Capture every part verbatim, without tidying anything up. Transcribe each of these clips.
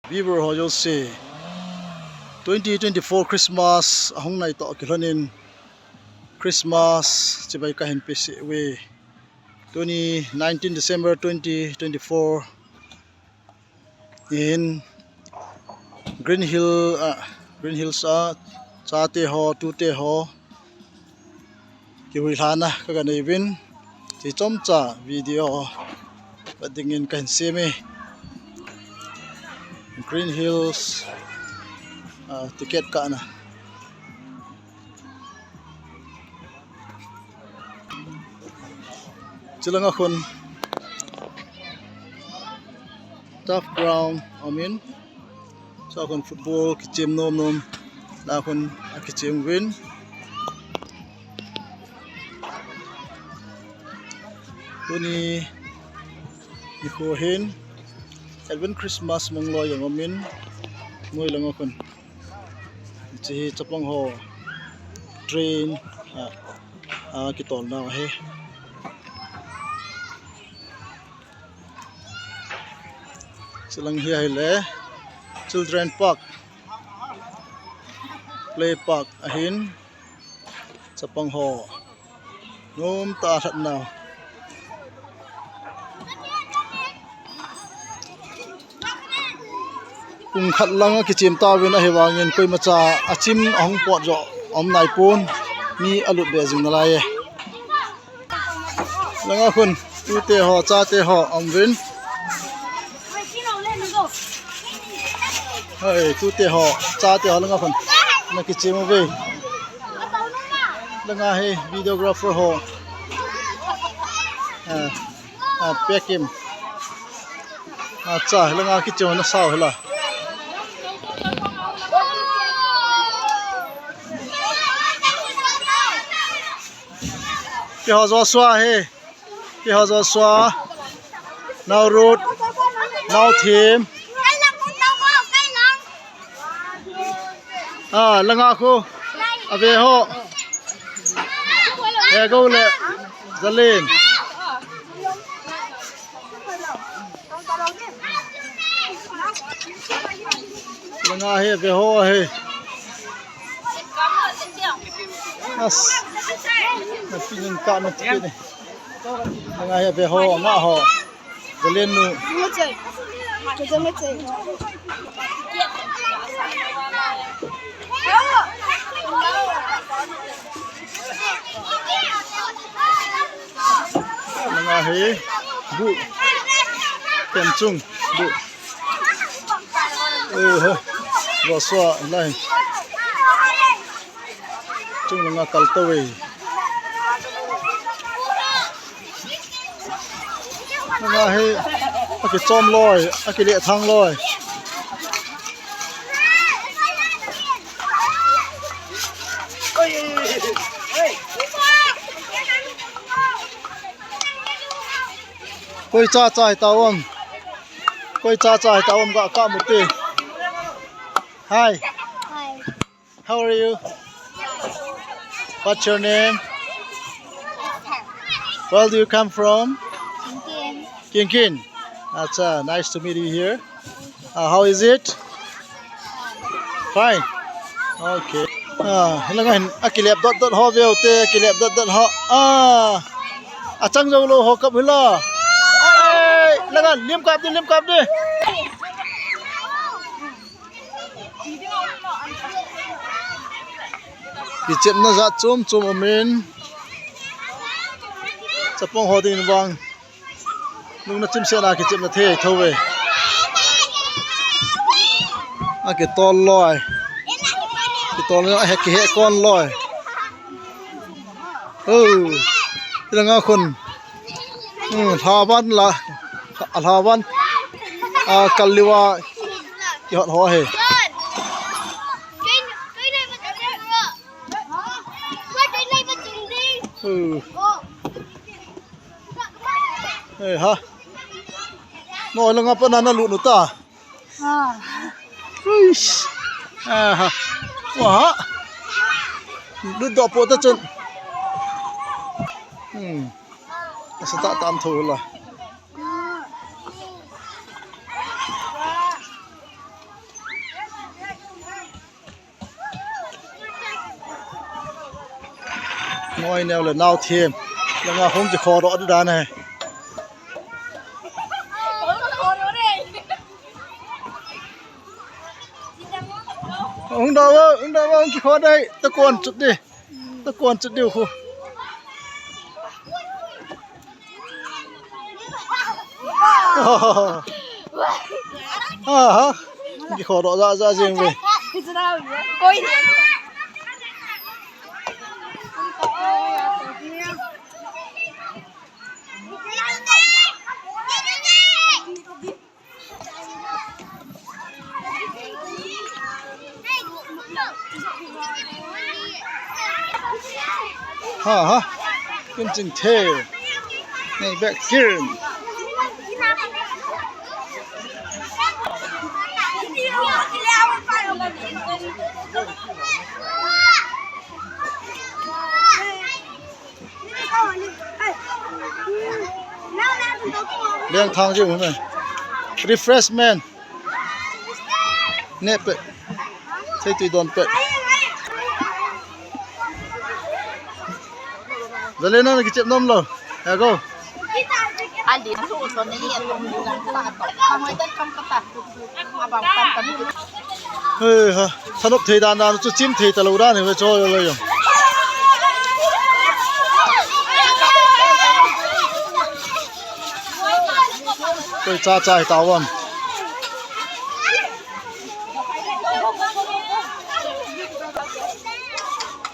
Viewer ho jouse, twenty twenty-four Christmas ahung nai toh kilhonin Christmas chibai kahin peseh uve. Tuni nineteen December twenty twenty-four in Green Hill, ah, Green Hills a chate ho, tute ho kihuilhahna kaga nei uvin, hiche chomcha video vet dingin kahin sem e. Green Hills, ah, ticket kahna. Chulanga khun turf ground aumin, chua khun football kichem nom nom, la khun akichem uvin. Tuni nikho hin Advent Christmas mangloi jong aumin, noi langa khun. Hiche hi chapang ho train a, a kitolnau ahi. Chulang hi ahile Children Park, Play Park ahin, chapang ho nomtah a lhatnau. Pung khat lang akichem tauvin, ahivangin koimacha achim ahung pot jo aum naipon, mi alut be jing nalai e. Langa khun tute ho, chate ho aum uvin. Hoi, tute ho, chate ho langa khun ana kichem uve. Langa hi videographer ho. Ah, ah, pekim. Acha, langa kichem na sao hela. Keiho Joshua hi. Keiho Joshua, nao Ruth, nao Thim. Ah, langa khu. Ave ho. Hego le Zalen. Langa hi ave ho hi. As. Na pi nung ka na ti ni. Langa hi ave ho, nga ho. Zalen nu. Langa hi bu. Pen chung bu. Eh, ha. Joshua lai. Chung langa kal tauve. Langa hi akichom loi, akileh thang loi. Koi cha cha hita um. Koi cha cha hita um, ga ka mu te. Hi. Hi. How are you? What's your name? Where do you come from? Kinkin. Kinkin. Acha, nice to meet you here. Uh, how is it? Fine. Okay. Ah, langa hin akilep dot dot ho veu te, akilep dot dot ho. Ah. Achang jou lou ho kap hila. Ai, langa lim kap di, lim kap di. Kichepna jat chom chom aumin. Chapang ho dingin vang. Nung na chim sena kichepna thei thou ve. Akitol loi. Kitol loi, ahe kihe kon loi. Oh, langa khun. Hmm, lhavan la, lhavan. Ah, kaliwa. Kihot ho he. Hmm. Eh, ha. No, langa pa na na lu nu ta. Ah. Uish. Aha. Wah. Lut doh po ta chun. Hmm. Asa ta tam tho la. Noi neo le nao them. Langa hung kikhodoh dan e. Hung doh o, hung doh o, hung kikhodoh e. Takon chut di. Takon chut diu khu. Aha. Kikhodoh jahjah jeng ve. Ha ha. Kin ching the. Nei bek kin. Lengthang jing u me. Refreshment. Neh peh. Theitui don peh. Zalena na kichep nom lou. Ya go. He ha, thanop thei dan dan chu chim thei talou dan hi ve cho lo jong. Koi cha cha hi ta vam.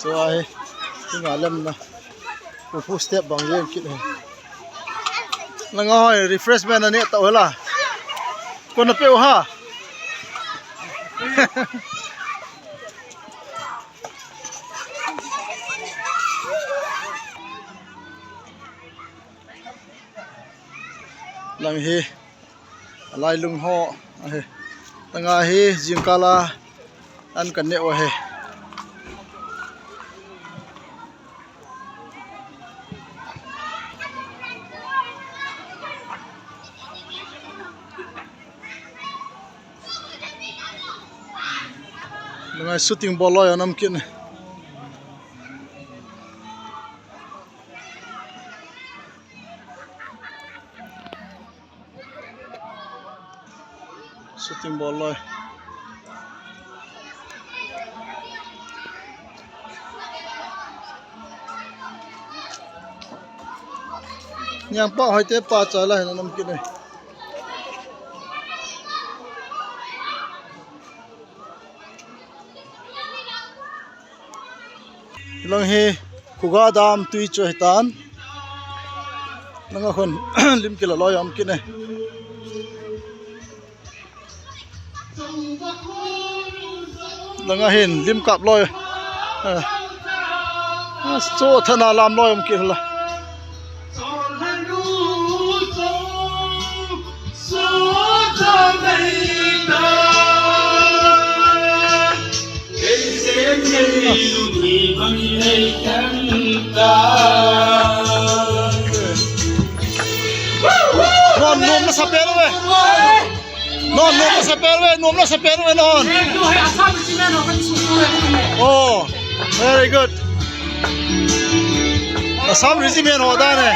Chu ahi. Kinga lem na. Upu step bang jeng kit he. Langa hoi refreshment na neh tau hela. Kona pe u ha. Lang hi. Alai lung ho ahi. Langa hi jingkal a an kan neh u ahi. Langa shooting bol loi a nam kit ne. Shooting bol loi. Niang pa hoi te pa cha la hin nam kit ne. Lang hi Khuga dam tui chu hitan. Langa khun lim kila loi um kit ne. Langa hin lim kap loi. Eh. Chu thana lam loi um kit la. Non, nom na sa pen ve. Non, nom na sa pen ve, nom na sa pen ve non. Oh, very good. Assam Regiment ho dan e.